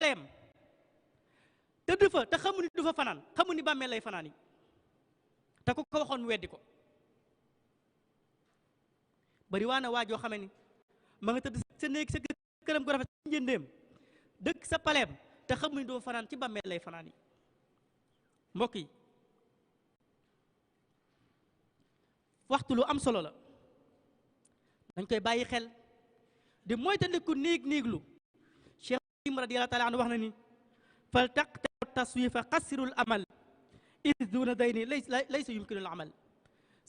paleem tëdd fa te xamu ni du fa fanaan xamu ni bàmmeel lay fanaan yi te ku ko waxoon mu weddi ko bari waa na waajoo xame ni ma nga tëdd sa néeg sa këram gu rafet sa njëndéem dëkk sa paleem te xamu ni du fa fanaan ci bàmmeel lay fanaan yi mbokk yi waxtu lu am solo la dañ koy bàyyi xel di moytandiku niiglu Cheikh Ibrahim radiyallahu taala anhu wax na ni fal taqtau taswifa qasirul amal is duna dayni laysa yumkinul amal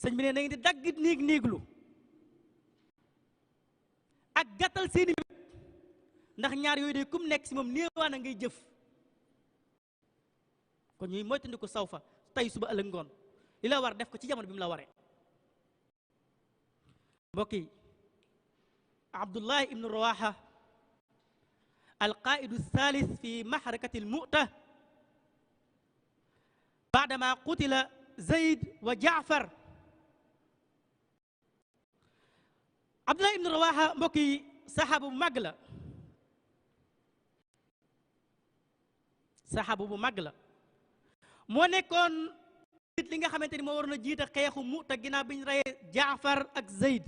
sëñ bi ne na ngeen di dagg niiglu ak gàttal seeni ndax ñaar yooyu de kum nekk si moom néewaa na ngay jëf kon ñuy moytandiku saw fa tey suba ëllëg ngoon li la war def ko ci jamono bi mu la waree mbokk yi Abdullah ibnu Rawaha alqaidu thalith fi mahrakati almu'ta baadama qutila Zayd wa Jaafar Abdullah ibnu Rawaha mbokk yi saxaaba bu màgg la saxaaba bu màgg la moo nekkoon li nga xamante ni moo waroon a jiite xeexu Mu'ta ginnaaw bi ñu reyee Jaafar ak Zayd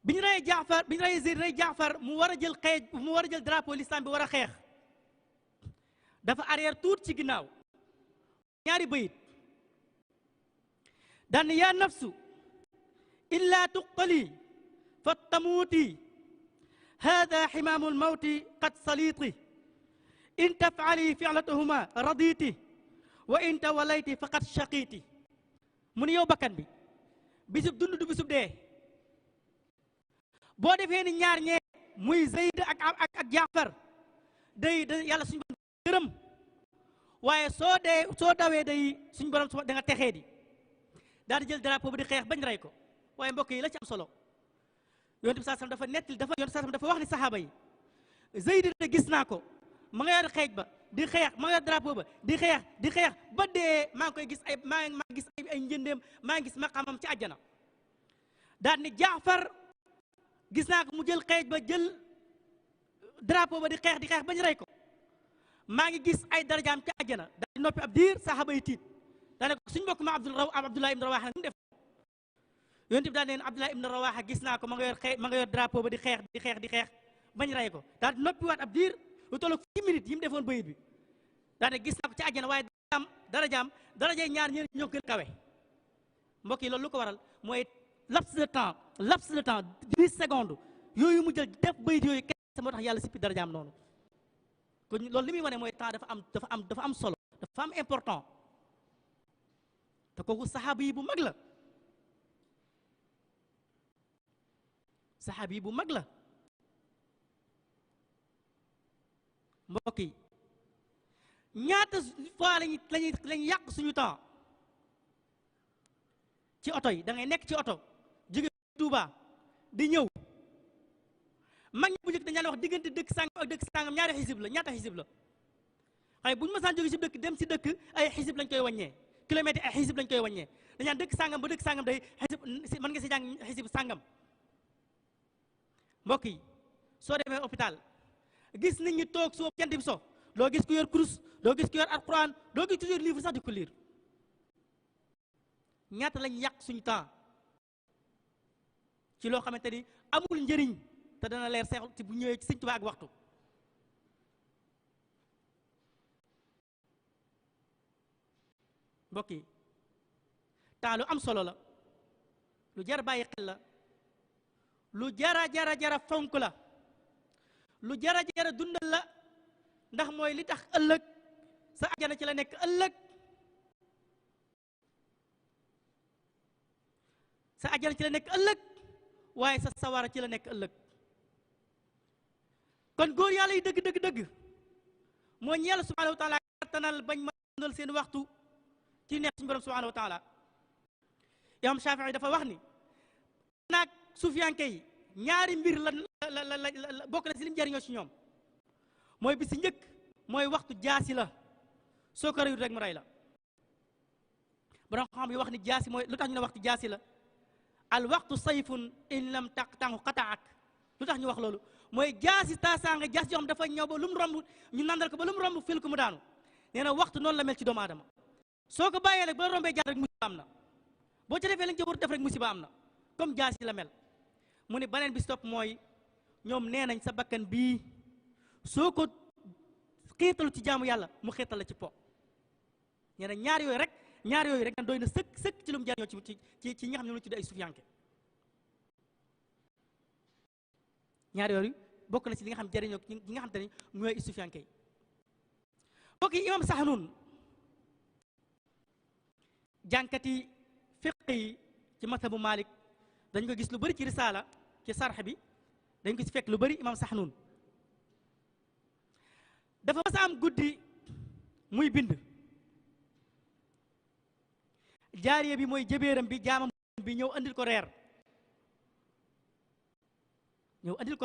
bi ñu reyee Jaafar bi ñu reyee Zayd rey Jaafar mu war a jël mu war a jël drapeau l'islam bi war a xeex dafa arrière tuut ci ginnaaw ñaari bayit daan yaa nafsu illa tuqtali fa tamuuti hada ximaamul mawti qad saliiti in tafali fi'latahuma raditi wa in tawalayti faqad shaqiti mu ni yow bakkan bi bisub dund du bisub dee boo defee ni ñaar ñee muy Zayd ak Jaafar day yàlla suñu borom gërëm waaye soo dawee day suñu borom da nga texee di daal di jël drapeau bi di xeex bañ rey ko waaye mbokk yi la ci am solo yonent bi sallam dafa nettali dafa wax ni saxaaba yi Zayd de gis naa ko ma nga yor xeej ba di xeex ma nga yor drapeau ba di xeex ba dee maa ngi koy gis maa ngi gis ay njëndeem maa ngi gis maqamam ci àjjana daal ni Jaafar gis naa ko mu jël xeej ba jël drapeau ba di xeex bañ rey ko maa ngi gis ay darajaam ci àjjana daal di noppi ab diir saxaaba yi tiit daane ko suñ mbokk ma Abdullah ibn Rawaha mu def yonent bi daal neen Abdullah ibn Rawaha gis naa ko ma nga yor drapeau ba di xeex bañ rey ko daal di noppi waat ab diir lu tolloog 10 minutes yi mu defoon bayit bi daane gis naa ko ci àjjana waaye darajay ñaar ñeen ñoo gën kawe mbokk yi loolu lu ko waral mooy laps de temps 10 secondes yooyu mu jël def bayit yooyu kese moo tax yàlla sippi darajaam noonu kon loolu li muy wane mooy temps dafa am solo dafa am important te kooku saxaaba yi bu mag la saxaaba yi bu mag la mbokk yi ñaata fois lañuy yàq suñu temps ci oto yi da ngay nekk ci oto jóge Tuuba di ñëw mag ñi bu njëkk dañu daan wax diggante dëkk sàngam ak dëkk sàngam ñaata xisib la xëy bu ñu mësaan jóge ci dëkk dem ci dëkk ay xisib lañ koy wàññee kilomètres ay xisib lañ koy wàññee dañaan dëkk sàngam ba dëkk sàngam day xisib mën nga si jàng xisib sàngam mbokk yi soo demee hôpital gis nit ñi toog soo jant bi so doo gis ku yor kurus doo gis ku yor alquran doo gis ku yor livre sax di ko lire ñaata lañ yàq suñu temps ci loo xamante ni amul njëriñ te dana leer seex ci bu ñëwee ci Sëñ Tuubaa ak waxtu mbokk yi temps lu am solo la lu jar bàyyi xel la lu jara fonk la lu jara dundal la ndax mooy li tax ëllëg sa ajana ci la nekk ëllëg sa ajana ci la nekk ëllëg waaye sa sawara ci la nekk ëllëg kon góor yàlla yi dëgg moo ñu yàlla subhanahu wa taala kattanal bañ ma dundal seen waxtu ci neex suñu borom subhanahu wa taala imam Shafii dafa wax ni naag sufiyanke yi ñaari mbir la bokk na si lim jariñoo si ñoom mooy bi si njëkk mooy waxtu jaasi la soo ko reyut rek mu rey la borom xam yi wax ni jaasi mooy lu tax ñu ne waxtu jaasi la al waxtu sayfun in lam taqta'hu qata'ak tax ñu wax loolu mooy jaasi taasaanga jaas yoo xam dafa ñëw ba lu mu romb ñu nandal ko ba lu mu romb fil ko mu daanu nee na waxtu noonu la mel ci doomu aadama soo ko bàyyee rek ba la rombee jaar rek musiba am na boo ca defee lañ ca war def rek musiba am na comme jaasi la mel mu ne beneen bi stop mooy ñoom nee nañ sa bakkan bii soo ko xiitalu ci jaamu yàlla mu xiital la ci po nee na ñaar yooyu rek doy na sëkk ci lu mu jariñoo ci ñi nga xam ne lu tudd ay sufiyanke ñaar yooyu bokk na ci li nga xam jariñoo ñi nga xam te ne mooy ay sufiyanke yi bokk yi imam Sahnun jànkati fiq yi ci mazhabu Malik dañ ko gis lu bëri ci risaala ci sarx bi dañ ko ci fekk lu bëri imam Sahnun dafa mas a am guddi muy bind jaariya bi mooy jëbeeram bi jaamam bi ñëw andil ko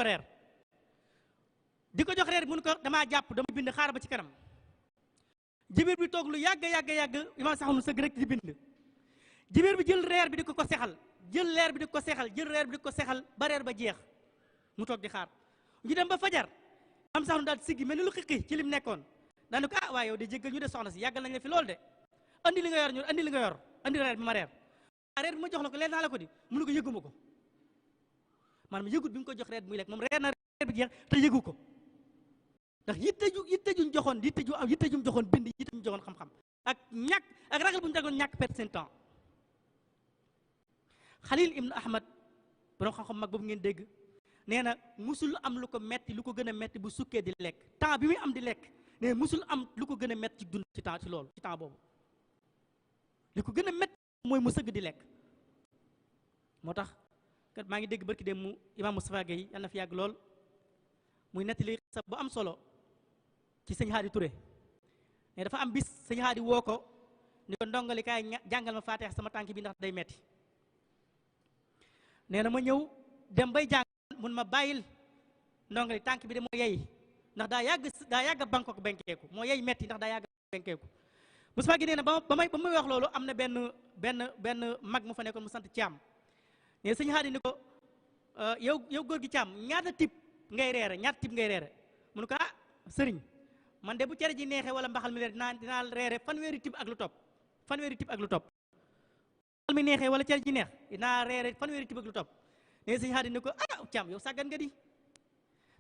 reer di ko jox reer mun ko damaa jàpp dama bind xaar ba ci kanam jibéer bi toog lu yàgg imaam Sahnun sëgg rek di bind jibéer bi jël reer bi di ko sexal jël reer bi di ko sexal ba reer ba jeex mu toog di xaar ñu dem ba fajar imaam Sahnun daal siggi mel ni lu xiqi ci lim nekkoon daanu ko waaye yow de jéggal ñu de soxna si yàggal nañ la fi loolu de andi li nga yor andi reer bi ma reer bi ma jox la ko leen naa la ko di mënu ko yëguma ko maanaam yëgut bi nga ko jox reer bi muy lekk moom reer na reer bi jeex te yëgu ko ndax yitte juñ joxoon bind yitte juñ joxoon xam-xam ak ragal bu ñu ragal ñàkk perte seen temps Xalil ibn Ahmad borom xam-xam mag boobu ngeen dégg nee na musul am lu ko metti lu ko gën a metti bu sukkee di lekk temps bi muy am di lekk nee na musul am lu ko gën a metti ci dund ci temps boobu li ko gën a metti mooy mu sëgg di lekk moo tax kat maa ngi dégg barki dem mu imam Moustapha Gueye yàlla na fi yàgg lool muy nettali sa bu am solo ci sëñ Haadi Touré ne dafa am bis sëñ Haadi woo ko ni ko ndongali kaay jàngal ma Faatiha sama tànk bi ndax day metti nee na ma ñëw dem bay jàng mun ma bàyyil ndongali tànk bi de moo yey ndax daa yàgg Bangkok benkeeku moo yey metti ndax daa yàgg benkeeku Moustapha Gueye nee na ba may wax loolu am na benn mag mu fa nekkoon mu sant Thiam ne sëñ Haadi ni ko yow góor gi Thiam ñaata tib ngay reere mu ne ko sëriñ man de bu cere ji neexee wala mbaxal mi leer dinaa reere fanweeri tib ak lu topp mbaxal mi neexee wala cere ji neex dinaa reere fanweeri tib ak lu topp ne sëñ Haadi ni ko Thiam yow sàggan nga di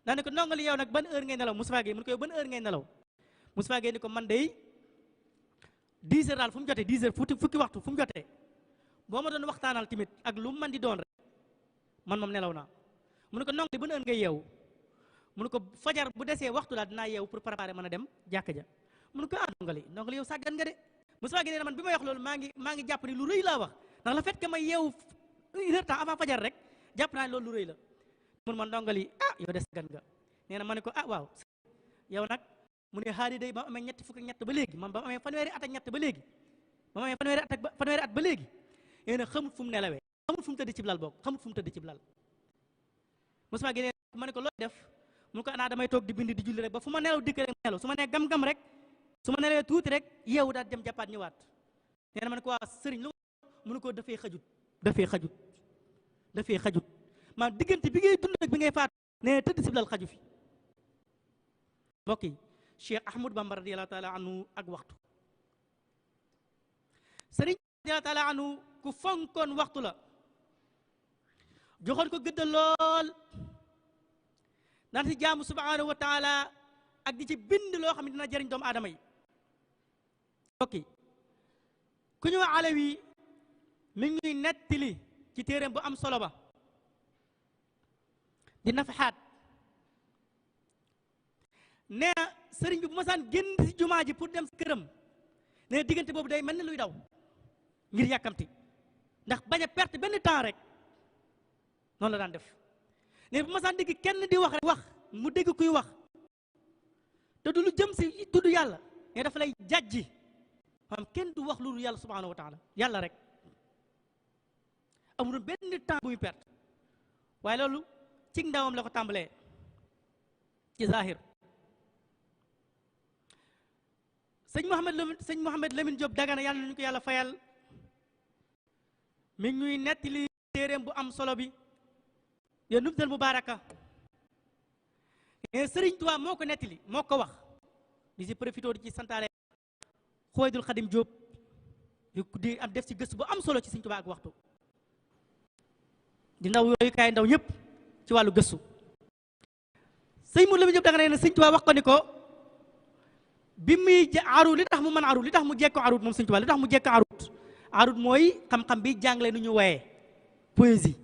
daa ne ko ndongali yow nag ban heure ngay nelaw Moustapha Gueye mu ne ko yow ban heure ngay nelaw Moustapha Gueye ni ko man de 10 heures daal fu mu jotee 10 heures fukki waxtu fu mu jotee boo ma doon waxtaanal tamit ak lu mu man di doon rek man moom nelaw naa mu ne ko ndongali ban heure ngay yeewu mu ne ko fajar bu desee waxtu daal dinaa yeewu pour préparer mën a dem jàkka ja mu ne ko ndongali yow sàggan nga de Moustapha Gueye nee na man bi may wax loolu maa ngi jàpp ni lu rëy laa wax ndax le fait que may yeewu 1 heure temps avant fajar rek jàpp naa ne loolu lu rëy la mun ma ndongali yow de sàggan nga nee na ma ne ko waaw yow nag mu ne Haadi day ba mu amee ñetti fukk ak ñett ba léegi man ba mu amee fanweeri at ak ñett ba léegi ba mu amee fanweeri at ba léegi nee na xamut fu mu nelawee xamut fu mu tëdd ci lal boog xamut fu mu tëdd ci lal Moustapha Gueye ma ne ko looy def mu ko damay toog di bind di julli rek ba fu ma nelaw dikk rek nelaw su ma nee gam-gam rek su ma nelawee tuuti rek yeewu daal dem jàppaat ñëwaat nee na ma ne ko sëriñ lu mu ne ko dafay xajut maanaam diggante bi ngay dund ak bi ngay faat nee na tëdd ci lal xaju fi mbokk yi Cheikh Ahmad Bamba radiyallahu taala anhu ak waxtu sëriñ radiyallahu taala anhu ku fonkoon waxtu la joxoon ko gëdd lool daan si jaamu subhanahu wa taala ak di ci bind loo xam ne dina jëriñ doomu aadama yi mbokk yi ku ñu Alawi mi ngi nettali ci téeréem bu am solo ba di Nafaxaat nee na sëriñ bi bu masaan génn si jumaa ji pour dem si këram nee na diggante boobu day mel ni luy daw ngir yàkkamti ndax bañ a perte benn temps rek noonu la daan def nee bu masaan dégg kenn di wax rek wax mu dégg kuy wax te du lu jëm si tudd yàlla ne dafa lay jàjji maanaam kenn du wax loolu yàlla subhanahu wa taala yàlla rek amul benn temps bu muy perte waaye loolu ci ndawam la ko tàmbalee ci zahir sëñ Mouhamed Lamine Diop Dagana yàlla nañu ko yàlla fayal mi ngi ñuy nettali téeréem bu am solo bi ya nubdal mubaraka Sëriñ Tuubaa moo ko nettali moo ko wax di si profité di ci santaale Xooydul Xadim Jóob di am def ci gëstu bu am solo ci Sëriñ Tuubaa ak waxtu di ndaw yooyu kaay ndaw ñëpp ci wàllu gëstu sëñ mu la mi Jóob da nga ne Sëriñ Tuubaa wax ko ni ko bi muy arut li tax mu mën arut li tax mu jekko arut moom Sëriñ Tuubaa li tax mu jekko arut mooy xam-xam bi jàngale nu ñu woyee poésie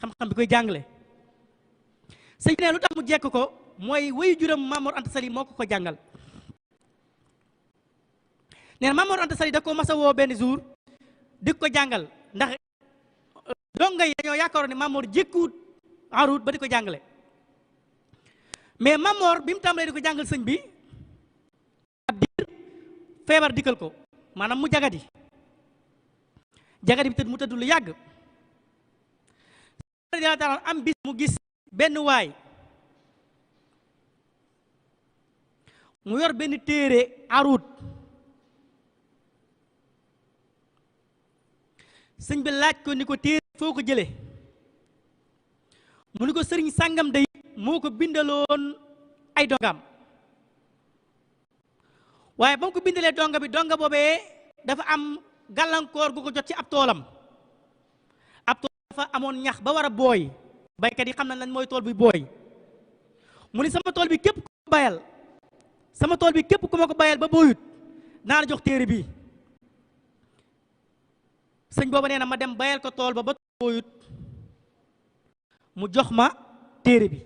xam-xam bi koy jàngale sëñ ne lu tax mu jekk ko mooy wayu juram Mamoor Anta Sali moo ko jàngal nee na Mamoor Anta Sali da ko mas a woo benn jour di ko jàngal ndax donga yi dañoo yaakaaroon ne Mamoor jékkuwut arut ba di ko jàngale mais Mamoor bi mu tàmbalee di ko jàngal sëñ bi ab diir feebar dikkal ko maanaam mu jagadi bi tëdd mu tëdd lu yàgg am bis mu gis benn waay mu yor benn téere arut sëñ bi laaj ko ni ko téere foo ko jële mu ni ko sëriñ sàngam day moo ko bindaloon ay dongam waaye ba mu ko bindalee donga bi donga boobee dafa am gàllankoor gu ko jot ci ab toolam dafa amoon ñax ba war a booy baykat yi xam na lan mooy tool bi booy mu ni sama tool bi képp ku ma bayal sama tool bi képp ku ma ko bayal ba booyut naa la jox téere bi sëñ booba nee na ma dem bayal ko tool ba booyut mu jox ma téere bi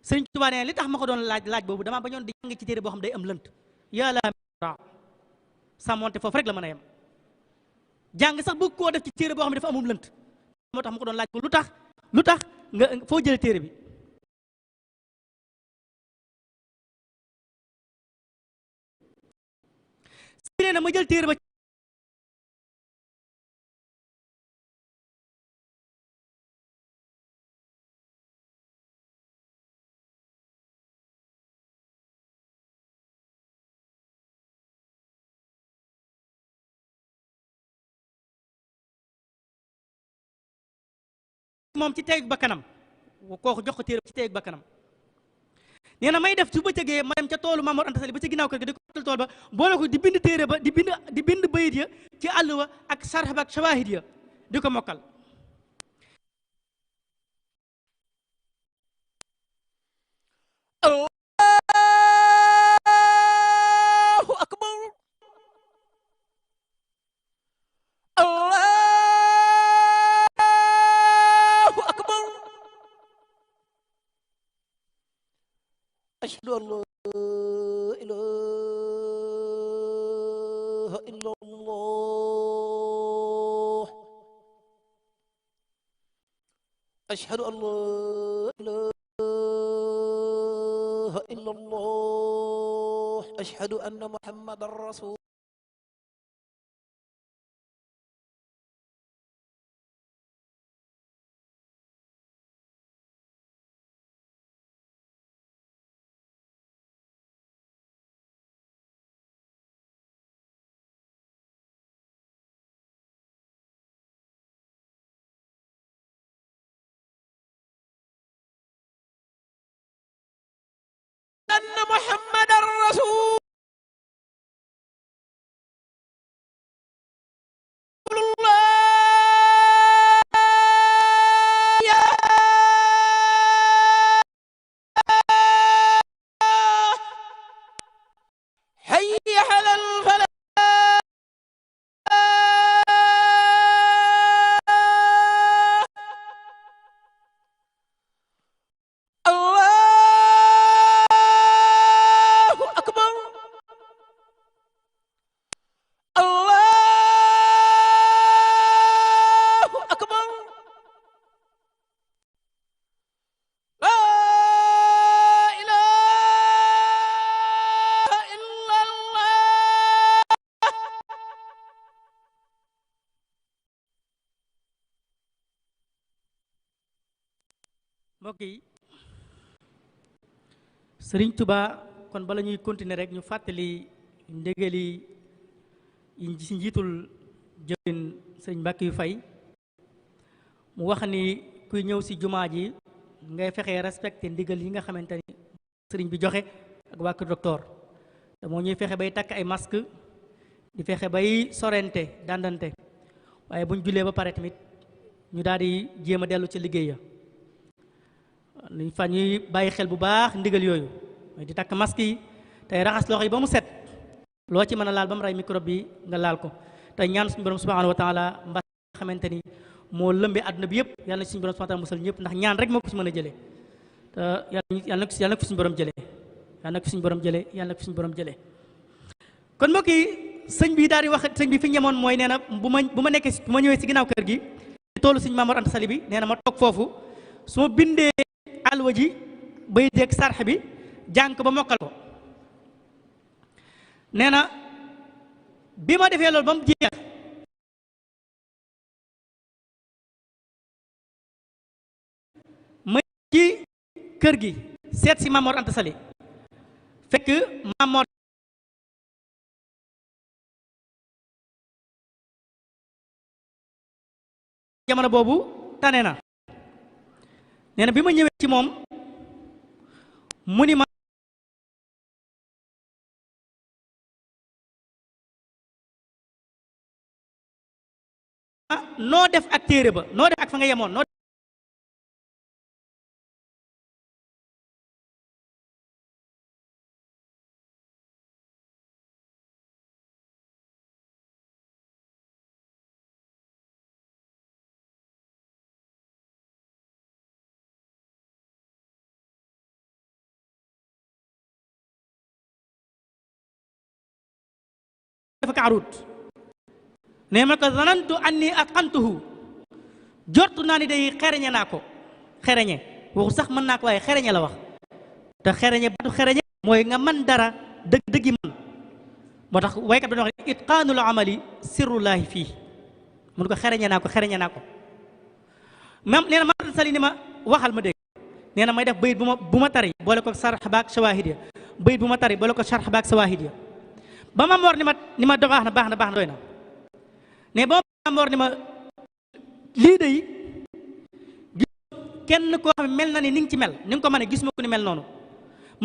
sëñ Tuubaa nee li tax ma ko doon laaj boobu dama bañoon di jàng ci téere boo xam day am lënt yàlla sàmmonte foofu rek la mën a yem jàng sax bëgg koo def ci téere boo xam ne dafa amum lënt moo tax ma ko doon laaj ko lu tax nga foo jële téere bi si nee na ma jël téere ba moom ci teeg ba kanam kooku jox ko téere ci teeg ba kanam nee na may def su bëccëgee ma dem ca toolu Mamoor Anta Sali ba ca ginnaaw kër ga di ko tool ba boole ko di bind téere ba di bind bayit ya ci àll wa ak sarx ba ak shawahid ya di ko mokkal Allahu akbar ashhadu an la ilaha illallah ashhadu an la ilaha illallah ashhadu anna muhammadan rasul أن محمد رسول الله حي على الفلاح mbokk yi Sëriñ Tuubaa kon bala ñuy continuer rek ñu fàttali ndégali yi ci njiitul jëwriñ sëriñ Mbàkke yu fay mu wax ni kuy ñëw si jumaa ji ngay fexee respecté ndigal yi nga xamante ni sëriñ bi joxe ak waa kër docteur te moo ñuy fexe bay takk ay masque di fexe bay sorente dandante waaye buñ jullee ba pare tamit ñu daal di jéem a dellu ca liggéey ya luñ fa ñuy bàyyi xel bu baax ndigal yooyu mooy di takk masque yi tey raxas loxo yi ba mu set loo ci mën a laal ba mu rey microbe bi nga laal ko tey ñaan suñu borom subhanahu wa taala mbas nga xamante ni moo lëmbee àdduna bi yëpp yàlla na suñu borom subhanahu wa taala musal ñëpp ndax ñaan rek moo ko ci mën a jëlee te yàlla na ko suñu borom jëlee yàlla na ko suñu borom jëlee yàlla na ko suñu borom jëlee kon mbokk yi sëñ bi daal di wax sëñ bi fi ñemoon mooy nee na bu ma nekkee bu ma ñëwee si ginnaaw kër gi toolu sëñ Maam Mor Anta Sali bi nee na ma toog foofu su ma bindee alwa ji bay dégg sarx bi jàng ko ba mokkal ko nee na bi ma defee loolu ba mu jeex ma ci kër gi seet si Maam Mor Anta Sali fekk Maam Mor jamono boobu tane na nee na bi ma ñëwee ci moom mu ni ma noo def ak téere ba noo def ak fa nga yemoon noo def ak arut ne ma ko zanantu anni atqantuhu jortu naa ni day xereñe naa ko xereñe waxu sax mën naa ko waaye xereñe la wax te xereñe baatu xereñe mooy nga man dara dëggi man moo tax waykat bi doon wax itqaanul amali sirrullahi fii mun ko xereñe naa ko même nee na ma sali ni ma waxal ma dégg nee na may def bayit bu ma tari boole ko sarx baak shawahid ya bayit bu ma tari boole ko sarx baak shawahid ya ba ma moor ni ma baax na doy na ne ba ma moor ni ma lii day gis kenn koo xam ne mel na ni nga ci mel ni nga ko mën a gis ma ko ni mel noonu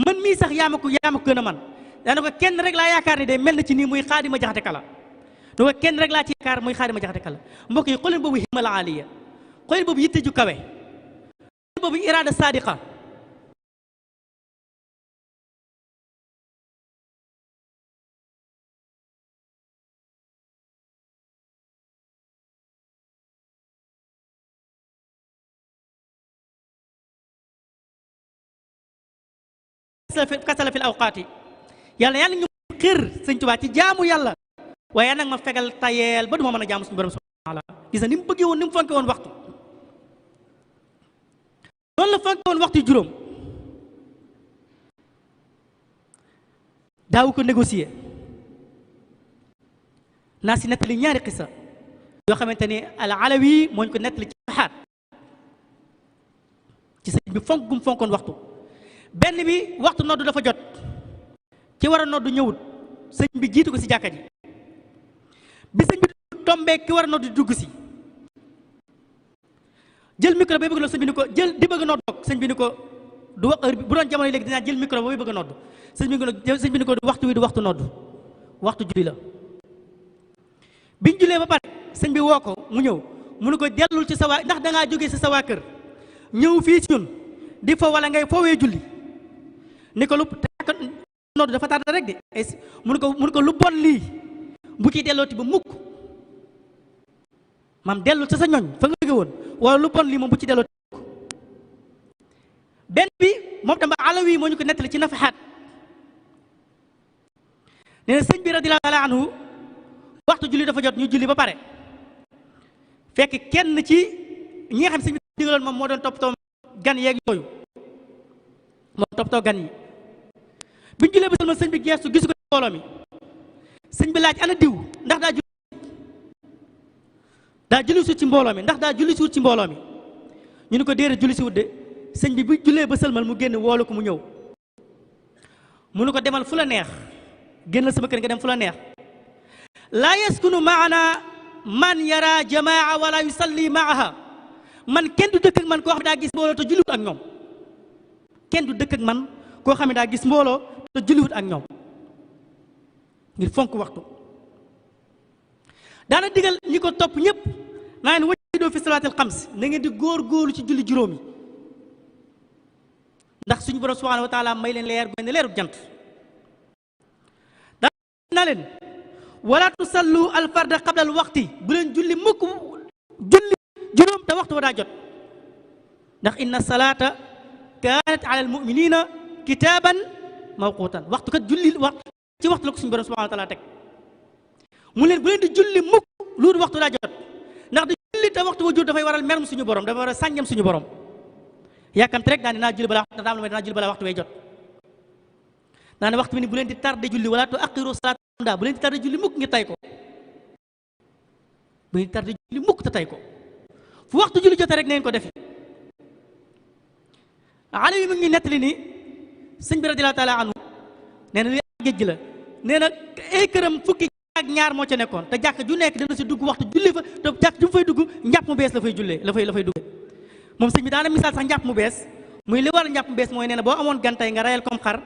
man mii sax yaa ma ko gën a man daana ko kenn rek laa yaakaar ni day mel na ci nii muy Xaadima Jaxate Kala do ko kenn rek laa ci yaakaar muy Xaadima Jaxate Kala mbokk yi xoolin boobu himal aliya xoolin boobu yitte ju kawe xoolin boobu iraada sadiqa kasala fil awqaati yàlla ñu xir sëñ Tuubaa ci jaamu yàlla waaye nag ma fegal tayeel ba du ma mën a jaamu suñu borom subhaanahu wa taala gis na ni mu bëggee woon ni mu fonke woon waxtu noonu la fonke woon waxtu juróom daawu ko négocier naa si nettali ñaari xisa yoo xamante ni al alawi mooñ ko nettali ci xaat ci sëñ bi fonk gum fonkoon waxtu benn bi waxtu noddu dafa jot ci war a noddu ñëwut sëñ bi jiitu ko si jàkka ji bi sëñ bi tombee ki war a noddu dugg si jël micro bay bëgg noddu sëñ bi ni ko jël di bëgg a noddu sëñ bi ni ko du wax heure bi bu doon jamono yi léegi dinaa jël micro ba bay bëgg a noddu sëñ bi ni ko waxtu wi du waxtu noddu waxtu julli la biñ jullee ba pare sëñ bi woo ko mu ñëw mu ni ko dellul ci sa waa ndax dangaa jógee si sa waa kër ñëw fii ci ñun di fo wala ngay foowee julli ni ko lu noddu dafa tardé rek de mun ko lu bon lii bu ciy dellooti ba mukk maam dellu sa ñoñ fa nga jóge woon wala lu bon lii moom bu ci dellooti mukk benn bi moom tam ba alawi moo ñu ko nettali ci nafaxaat nee na sëñ bi radiyallaahu taala anhu waxtu julli dafa jot ñu julli ba pare fekk kenn ci ñi nga xam sëñ bi digaloon moom moo doon toppatoo gan yeeg yooyu moom toppatoo gan yi biñ julee ba sëñ bi geestu gisu ko mbooloo mi sëñ bi laaj ana diw ndax daa julli suut ci mbooloo mi ndax daa julli suut ci mbooloo mi ñu ni ko déedéet julli si wut de sëñ bi bu jullee ba sëlmal mu génn woolu ko mu ñëw mu ni ko demal fu la neex génnal sama kër nga dem fu la neex laa yaskunu maana man yara jamaa wala yusalli maaha man kenn du dëkk ak man koo xam ne daa gis mbooloo te julliwut ak ñoom kenn du dëkk ak man koo xam ne daa gis mbooloo te julliwut ak ñoom ngir fonk waxtu daana digal ñi ko topp ñëpp naa leen wajtahidoo fi salaatil xams na ngeen di góor-góorlu ci julli juróom yi ndax suñu borom subhaanahu wa taala may leen leer bu mel ne leeru jant daa na leen wala tusallu alfarda qabla al waxti bu leen julli mukk julli juróom te waxtu wa daa jot ndax inna salaata kaanat ala al muminina kitaaban mawquutan waxtu kat julli wax ci waxtu la ko suñu borom subhaanahu wa taala teg mu leen bu leen di julli mukk loolu waxtu daa jot ndax di julli te waxtu wa jot dafay waral merum suñu borom dafa war a sànjam suñu borom yàkkamte rek naa julli balaa waxtu daam la may danaa julli balaa waxtu way jot naa ne waxtu bi ni bu leen di tardé julli wala tu aqiru salaat bu leen di tardé julli mukk ngir tay ko bu leen di tardé julli mukk te tay ko fu waxtu julli jotee rek neen ko defe ali yi mu ngi nettali ni sëñ bi radiyallaahu taala anhu nee na li géej gi la nee na ay këram fukki ak ñaar moo ca nekkoon te jàkk ju nekk dana si dugg waxtu julli fa te jàkk ju mu fay dugg njàpp mu bees la fay jullee la fay dugge moom sëñ bi daana misaal sax njàpp mu bees muy li war a njàpp mu bees mooy nee na boo amoon gan tey nga rayal comme xar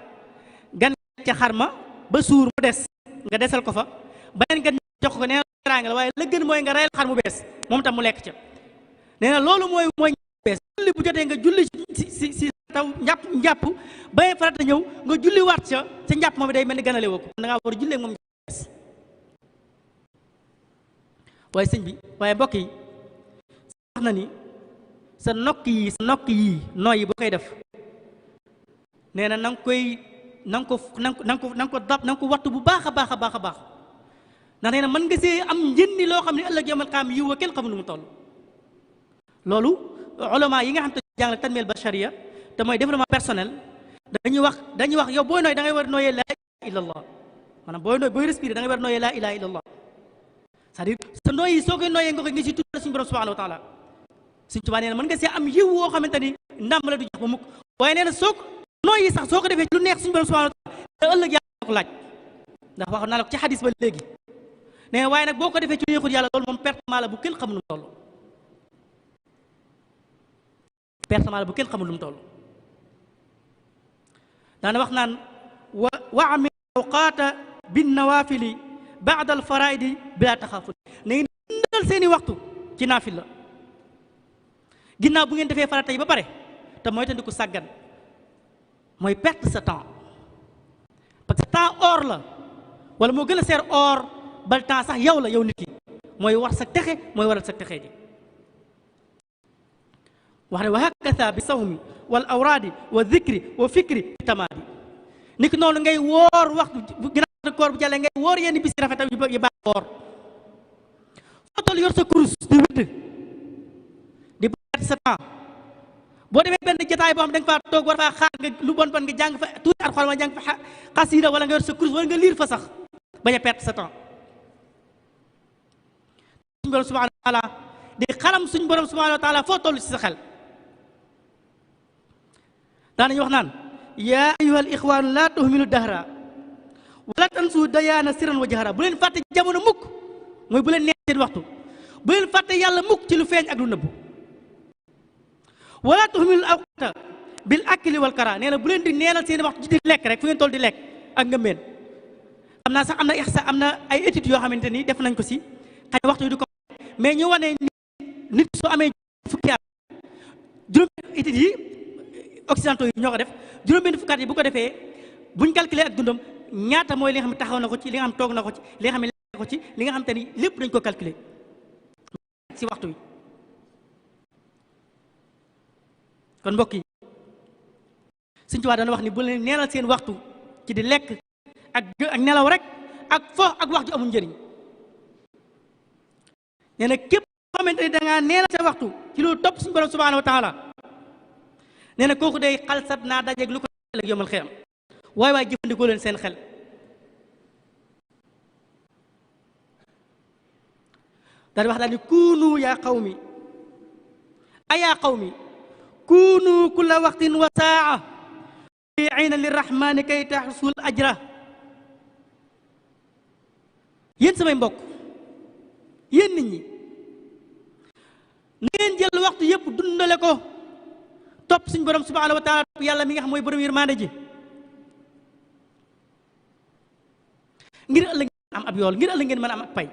gan ca xar ma ba suur mu des nga desal ko fa beneen gan jox ko nee na teraanga la waaye la gën mooy nga rayal xar mu bees moom tam mu lekk ca nee na loolu mooy njàpp bees julli bu jotee nga julli si taw njàpp ba farata ñëw nga julli waat ca njàpp moom day mel ni ganale woo ko da ngaa war a jullee moom njàpp bees waaye sëñ bi waaye mbokk yi wax na ni sa nokk yi nooyi boo koy def nee na na nga ko wattu bu baax a baax a baax a baax ndax nee na mën nga see am njëndi loo xam ne ëllëg yawmal qiyaama yiw wa kenn xamul nu mu toll loolu ulama yi nga xam te jàngale tanmiyal bashariya te mooy développement personnel dañuy wax yow booy nooy da ngay war a nooyee laa ilaaha illallah maanaam booy respirer da ngay war a nooyee laa ilaaha illallah c'est-à-dire sa nooy yi soo koy nooyee nga koy ngi si tudd suñu borom subhanahu wa taala suñ Tuubaa nee na mën nga see am yiw woo xamante ni ndàmb la du jox ba mukk waaye nee na nooy yi sax soo ko defee ci lu neex suñu borom subhanahu wa taala te ëllëg yàlla ko laaj ndax wax naa la ko ci xadis ba léegi nee na waaye nag boo ko defee ci lu neexul yàlla loolu moom pertement la bu kenn xamul nu mu toll pertement la bu kenn xamul nu mu toll daana wax naan wa amil awqaata bin nawafili baada al faraidi bila taxaaful na ngeen dundal seeni waxtu ci naafil la ginnaaw bu ngeen defee farata yi ba pare te mooy tandiku sàggan mooy perte sa temps parce que temps or la wala moo gën a seer or bal temps sax yow la yow nit ki mooy war sa texe mooy waral sa texe ji wax ne wa hakasa bi sawmi wal awraadi wa dhikri wa fikri tamaadi niki noonu ngay woor waxtu ginnaaw koor bu jàllee ngay woor yenn bis rafetal yu baax woor foo toll yor sa kurus di wëdd di perte sa temps boo demee benn jotaay boo xam da nga faa toog war faa xaar nga lu bon nga jàng fa tuuti Alxuraan wala jàng fa xasida wala nga yor sa kurus wala nga liir fa sax bañ a perte sa temps suñu borom subhanahu wa taala di xalam suñu borom subhanahu wa taala foo toll ci sa xel daanañu wax naan yaa ayyuhal ixwaanu laa tuhmilu dahra wala tansu dayaana siran wa jahra bu leen fàtte jamono mukk mooy bu leen neex seen waxtu bu leen fàtte yàlla mukk ci lu feeñ ak lu nëbbu wala tuhmilu awqata bil akli wal kara nee na bu leen di neenal seen waxtu di lekk rek fu ngeen toll di lekk ak ngëmbeen xam naa sax am na ay études yoo xamante ni def nañ ko si xëy waxtu yi du ko mais ñu wane nit soo amee fukki at juróom études yi occidentaux yi ñoo ko def juróom-benn fukki at yi bu ko defee buñ calculer ak dundam ñaata mooy li nga xam ne taxaw na ko ci li nga xam toog na ko ci li nga xam ne lekk ko ci li nga xam te ni lépp dañ ko calculer si waxtu wi kon mbokk yi Sëñ Tuubaa dana wax ni bu leen neenal seen waxtu ci di lekk ak nelaw rek ak fo ak wax ju amul njëriñ nee na képp xamante ni da ngaa neenal sa waxtu ci loolu topp suñu borom subhanahu wa taala nee na kooku day xalsat naa dajeeg lu ko ëllëg yomal xiyam waaye jëfandikoo leen seen xel daal di wax daal ni kuunu yaa qawmi ayaa qawmi kuunu kulla waqtin wa saa muutiina lirrahmani kay taxsul ajra yéen samay mbokk yéen nit ñi na ngeen jël waxtu yëpp dundale ko topp suñu borom subhanahu wa taala yàlla mi nga xam mooy borom yërmande ji ngir ëllëg ngeen am ab yool ngir ëllëg ngeen mën a am ak pay.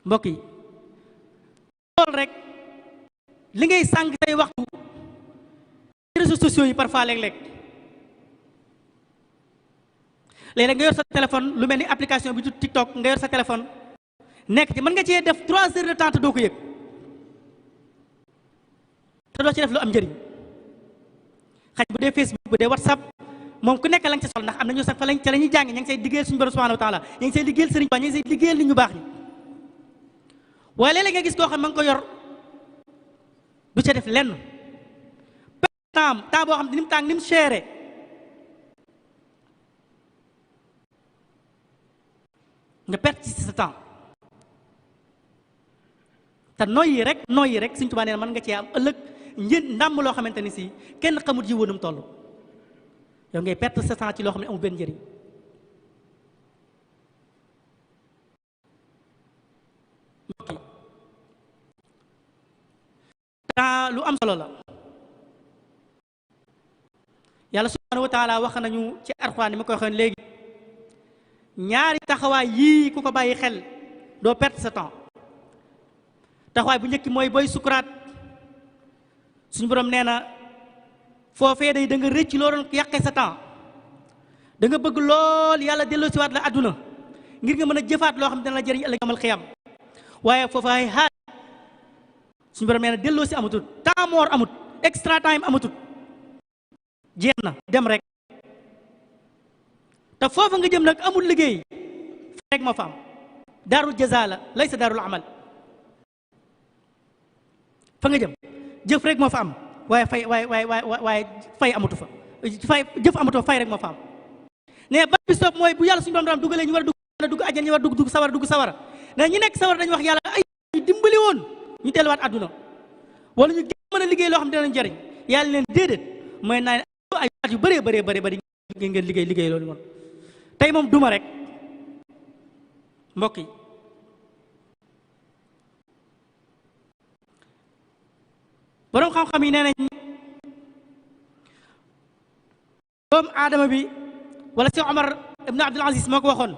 mbokk yi lool rek li ngay sàng say waxtu réseaux sociaux yi parfois léeg-léeg nga yor sa téléphone lu mel ni application bi tudd TikTok nga yor sa téléphone nekk ci mën nga cee def 3 heures de temps te doo ko yëg te doo ci def lu am njëriñ xaj bu dee Facebook bu dee WhatsApp moom ku nekk la nga ci sol ndax am na ñu sax fa lañ ca la ñuy jàng ña ngi say liggéeyal suñu borom subhanahu wa taala ña ngi say liggéeyal sëriñ ba ña ngi say liggéeyal nit ñu baax ñi waaye léeg-léeg nga gis koo xam ma nga ko yor du ca def lenn temps boo xam ne ni mu tàng ni mu seere nga perte ci sa temps te noyyi rek Sëriñ Tuubaa nee na mën nga cee am ëllëg ndàmm loo xamante ni si kenn xamut ji woonum toll yow ngay perte sa temps ci loo xam ne amul benn njëriñ temps lu am solo la yàlla subhanahu wa taala wax nañu ci Alxuraan ni ma koy waxee léegi ñaari taxawaay yii ku ko bàyyi xel doo perte sa temps taxawaay bu njëkk mooy booy sukuraat suñu borom nee na foofee day da nga rëcc loo doon yàqee sa temps da nga bëgg lool yàlla delloo siwaat la àdduna ngir nga mën a jëfaat loo xam ne dana la jëriñ ëllëg amal xiyam waaye foofaay xaar suñu borom nee na delloo si amatul temps mort amut extra time amatul jeex na dem rek te foofa nga jëm nag amul liggéey rek moo fa am daarul jaza la laysa daarul amal fa nga jëm jëf rek moo fa am waaye fay amatu fa jëf amatu fa fay rek moo fa am ne ba bi stop mooy bu yàlla suñu borom dugalee ñu war a dugg àjjana ñu war a dugg sawara ne ñi nekk sawara dañu wax yàlla ay ñu dimbali woon ñu delluwaat àdduna wala ñu mën a liggéey loo xam ne dinañ jëriñ yàlla leen déedéet mooy naa ay at yu bëree ngeen liggéey loolu noonu tey moom duma rek mbokk yi boroom xam-xam yi nee nañ doomu aadama bi wala si Omar ibn Abdul Aziz moo ko waxoon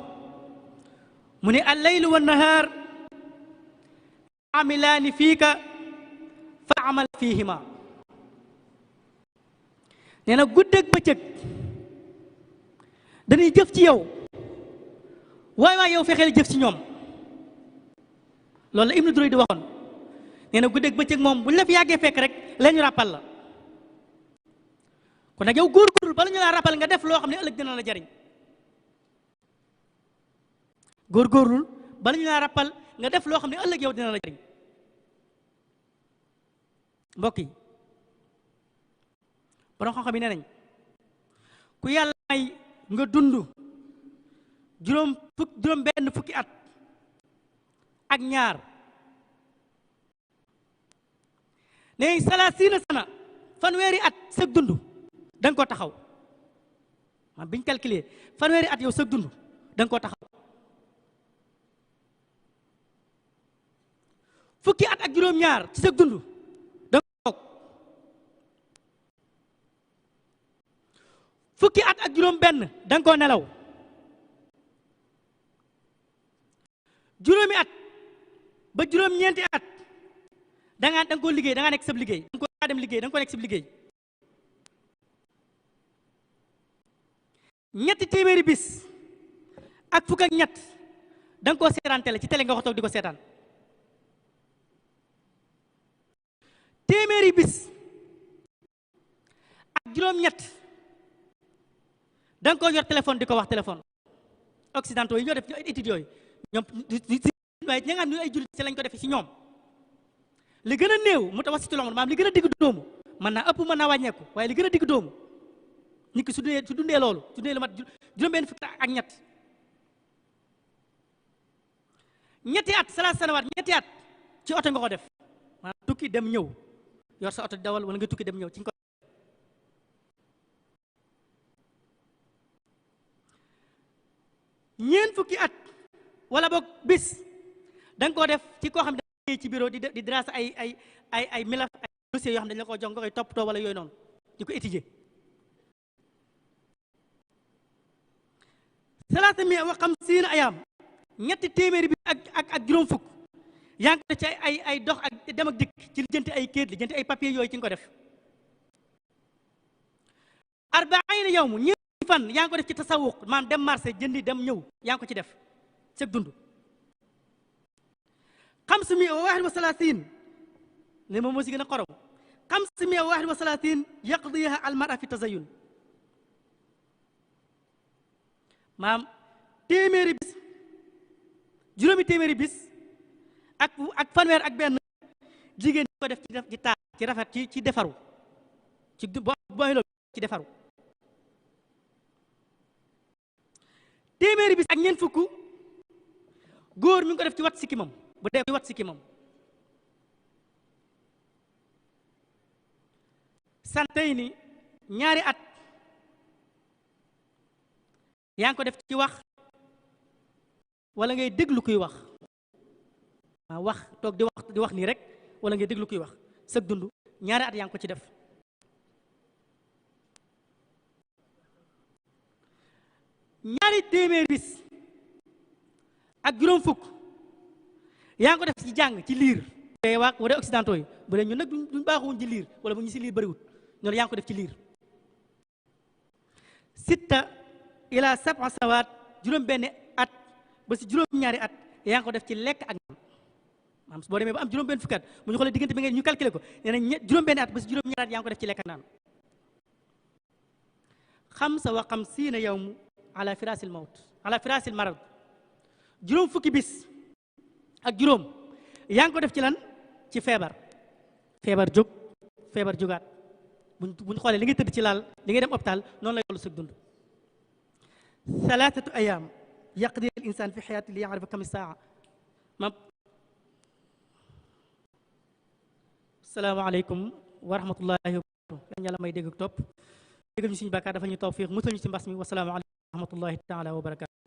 mu ne al-laylu wa nahaar amilaani fiika fa amal fiihima nee na guddeeg bëccëg dañuy jëf ci yow waaye yow fexeel jëf ci ñoom loolu la Ibnu Durayd di waxoon nee na guddeeg bëccëg moom bu ñu la fi yàggee fekk rek la ñu ràppal la kon nag yow góorgóorlu bala ñu laa ràppal nga def loo xam ne ëllëg dina la jariñ góorgóorlu bala ñu laa ràppal nga def loo xam ne ëllëg yow dina la jariñ mbokk yi borom xam-xam yi nee nañ ku yàlla may nga dund juróom benn fukki at ak ñaar nee salaasiina sana fanweeri at sëg dund da nga ko taxaw man biñ calculer fanweeri at yow sëg dund da nga ko taxaw fukki at ak juróom-ñaar ci sëg dund da nga ko toog fukki at ak juróom benn da nga koo nelaw juróomi at ba juróom-ñeenti at da nga koo liggéey da nga nekk sab liggéey da nga ko dem liggéey da nga ko nekk sab liggéey ñetti téeméeri bis ak fukk ak ñett da nga koo seetaan télé ci télé nga ko toog di ko seetaan téeméeri bis ak juróom-ñett da nga ko yor téléphone di ko wax téléphone occidentaux yi ñoo def études yooyu ñoom waaye ñi nga xam ne ay jullit ci lañ ko defee ci ñoom li gën a néew mu tax wax ci loolu maanaam li gën a digg doomu mën naa ëpp mën naa wàññeeku waaye li gën a digg doomu nit ki su dundee loolu su dundee lu mat juróom-benn fukki ak ñetti at salaat sanawaat ñetti at ci oto nga ko def maanaam tukki dem ñëw yor sa oto di dawal wala nga tukki dem ñëw ci nga ko ñeent fukki at wala boog bis da nga koo def ci koo xam ne ci bureau di drasa ay milaf ay dossiers yoo xam ne dañ la koo jox nga koy toppatoo wala yooyu noonu di ko étudier. salaasa mi wa xamsiina ayaam ñetti téeméeri bi ak juróom fukk yaa ngi ko def ci ay dox ak dem ak dikk ci lijjanti ay kayit lijjanti ay papier yooyu ci nga ko def. arbaina yawm ñeenti fan yaa ngi ko def ci tasawuq maanaam dem marché jëndi dem ñëw yaa ngi ko ci def seg dund. xamsumia wa waahid wa salaasin li moom moo si gën a xorom xamsumia wa waahid wa salaasin yaqdiha al mar'a fi tazayun maam téeméeri bis juróomi téeméeri bis ak fanweer ak benn jigéen ko def ci taar ci rafet ci defaru ci booy loolu ci defaru. téeméeri bis ak ñeent fukk góor mi ngi ko def ci wat sikki moom bu dee ci wat sikki moom. santey ni ñaari at yaa ngi ko def ci wax wala ngay déglu kuy wax wax toog di wax nii rek wala ngay déglu kuy wax sëg dund ñaari at yaa ngi ko ci def. ñaari téeméer bis ak juróom fukk yaa ngi ko def ci jàng ci liir te waa wala occidentaux yi bu dee ñun nag duñ baaxuwuñ ci liir wala bu ñu si liir bëriwut ñoom yaa ngi ko def ci liir. sitta ila sab'a sawaat juróom benn at ba si juróom ñaari at yaa ngi ko def ci lekk ak naan maanaam boo demee ba am juróom benn fukki at bu ñu xoolee diggante bi ngeen ñu calculer ko nee na juróom benn at ba si juróom ñaari at yaa ngi ko def ci lekk ak naan. xamsa wa xamsiina yawm ala firaasil mawt ala firaasil marad juróom fukki bis ak juróom yaa ngi ko def ci lan ci feebar jóg feebar jógaat buñ xoolee li ngay tëdd ci laal li ngay dem hôpital noonu la yollu sëg dund. thalathatu ayam yaqdi al insan fi xayaati li yaarifa kam saa ma assalaamu aleykum wa rahmatullahi wa barakatuh yan yàlla may dégg ak topp déggal ñu suñu bàkkaar dafa ñu tawfiq musal ñu ci mbas mi wasalaamu aleykum wa rahmatullahi taala wa barakatuh